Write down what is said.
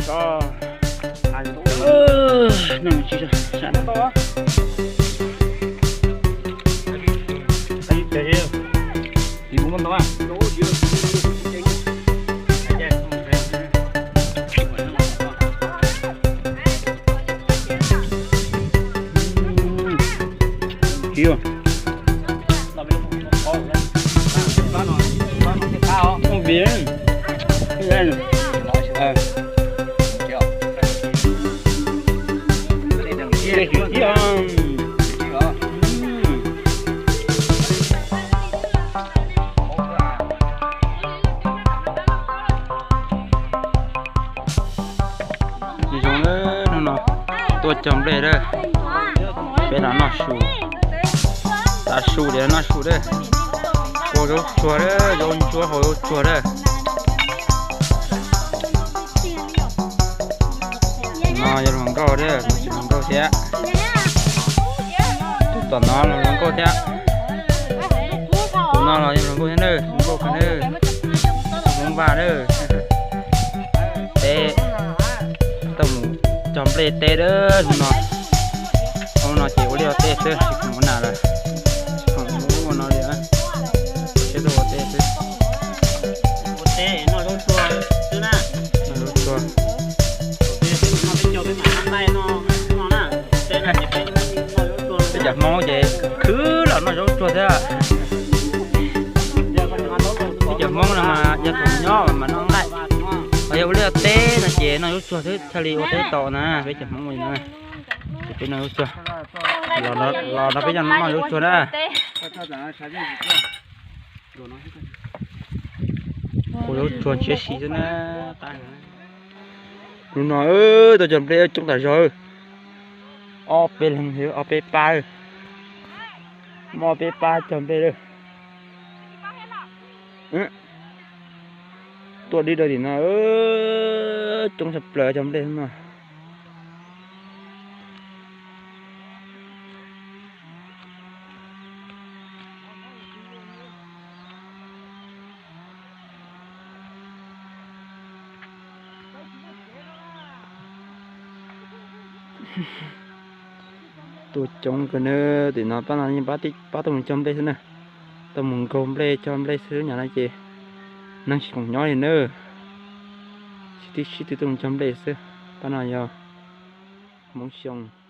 Zoo, hnub no tuaj cog nplej lawm. Peb los noj su, tav su tias noj su lawm. Ua zaub tsuag lawm, zaub ntsuab hau zaub tsuag lawm. No yog hluas nkauj thiab, no tsis hluas nkauj thiab. Tus tom no los hluas nkauj thiab. Tus no los yog hluas nkauj thiab na, hluas nkauj kawg na. Hmoob Vaj na. Teb, tuaj mus cog nplej teb lawm hnub no. Hnub no ces ua liaj ua teb xwb, tsis ua nas lawm. Ua no li, teb tuaj ua teb xwb. Noj zaub tsuag. Peb cov Hmoob ces khwv los noj zaub tsuag thiab. Peb cov Hmoob no mas yog thaum nyob mas noj nqaij, ho yog ua liaj teb no ces noj zaub tsuag xwb thiaj li ua teb tau na. Peb cov Hmoob no ces peb noj zaub tsuag. Los no peb noj zaub tsuag na. Ua zaub tsuag ntshiab si xwb na. Hnub no tuaj cog nplej coob tas zog, ob peb leeg, ob peb pab, muaj ob peb pab cog nplej lawm. Tuaj dib dawm tim no, coob tshaj plaws cog nplej no. Tuaj coob kawg na, tim no pab no yeej pab tuaj mus cog nplej xwb na. Tuaj mus nkaug nplej cog nplej xwb, nyob no ces neeg tsis khoom nyob li na. Sib tw sib tw tuaj mus cog nplej xwb. Pab no yog Hmoob Xyooj.